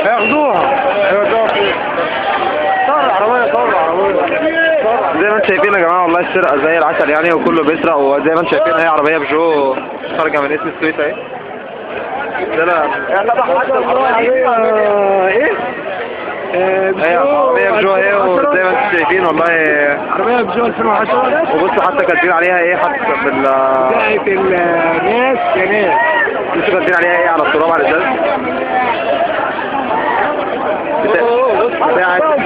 هياخدوها، هيودوها فين؟ طار العربية، طار العربية. زي ما انتم شايفين يا جماعة والله السرقة زي العسل يعني، وكله بيسرق. وزي ما انتم شايفين اهي عربية بجو خارجة من اسم السويس اهي. لا لا ايه؟ اهي عربية بجو اهي، وزي ما انتم شايفين والله عربية بجو 2010. وبصوا حتى كاتبين عليها ايه، حتى بال بتاعت الناس يا ناس. بصوا كاتبين عليها ايه على التراب على الازاز.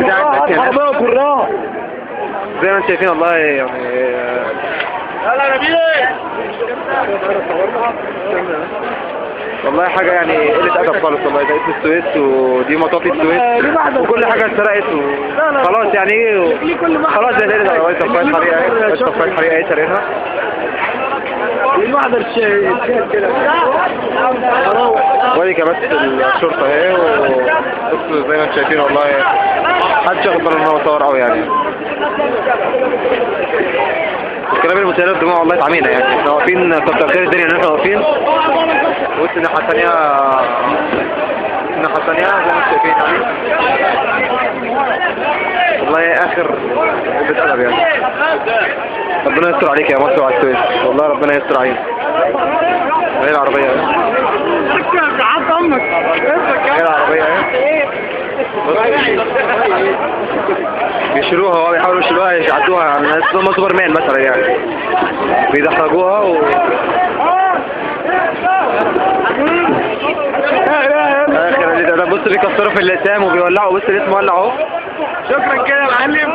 بتاعت عربية كراء زي ما انتم شايفين والله يعني. يلا نبيل. والله حاجة يعني قلة أدب خالص والله. ده اسم السويس ودي مطافي السويس وكل حاجة اتسرقت خلاص يعني ايه، خلاص يا سيدي. طفاية حريقة اهي، طفاية حريقة اهي سرقتها. ليه الشات كده؟ وادي كمان الشرطة اهي. وبصوا زي ما انتم شايفين والله محدش ياخد باله ان هو صور قوي يعني. الكلام المسيرات دموع والله اتعمينا يعني. احنا واقفين كتر خير الدنيا ان احنا واقفين. بص الناحية التانية، الناحية التانية زي ما انتم شايفين يعني. والله اخر قلة ادب يعني. ربنا يستر عليك يا مصر وعلى السويس، والله ربنا يستر عليك. ايه العربية اهي، ايه العربية اهي. بيشيلوها، هو بيحاولوا يشيلوها يعدوها يعني هم سوبر مان مثلا يعني، بيدحرجوها و اخر ده. بص بيكسروا في اللسام وبيولعوا. بص الاسم مولع اهو. شكرا كده يا معلم.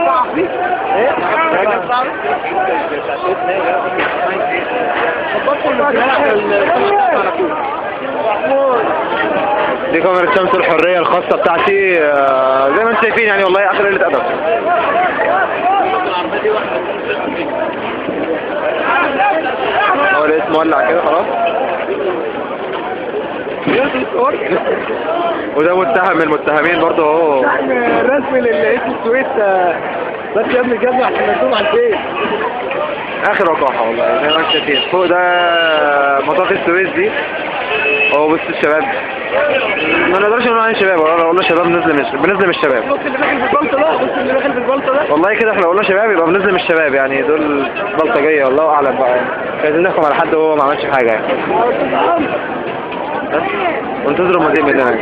دي كاميرا شمس الحرية الخاصة بتاعتي. زي ما انتم شايفين يعني والله اخر قلة ادب. هو الاسم مولع كده خلاص. وده متهم من المتهمين برضه اهو. رسمي للاسم السويس بس يا ابني الجزمة عشان نزوم على البيت. اخر وقاحة والله زي ما انتم شايفين. فوق ده مطافي السويس دي اهو. بص الشباب، ما نقدرش نقول عليه شباب، والله قلنا شباب بنظلم الشباب. بص اللي داخل في البلطة ده، بص اللي داخل في البلطة ده. والله كده احنا قلنا شباب يبقى بنظلم الشباب يعني، دول بلطجية والله اعلم بقى يعني. مش عايزين نحكم على حد وهو ما عملش حاجة يعني. بس وانتظروا مزيد مننا.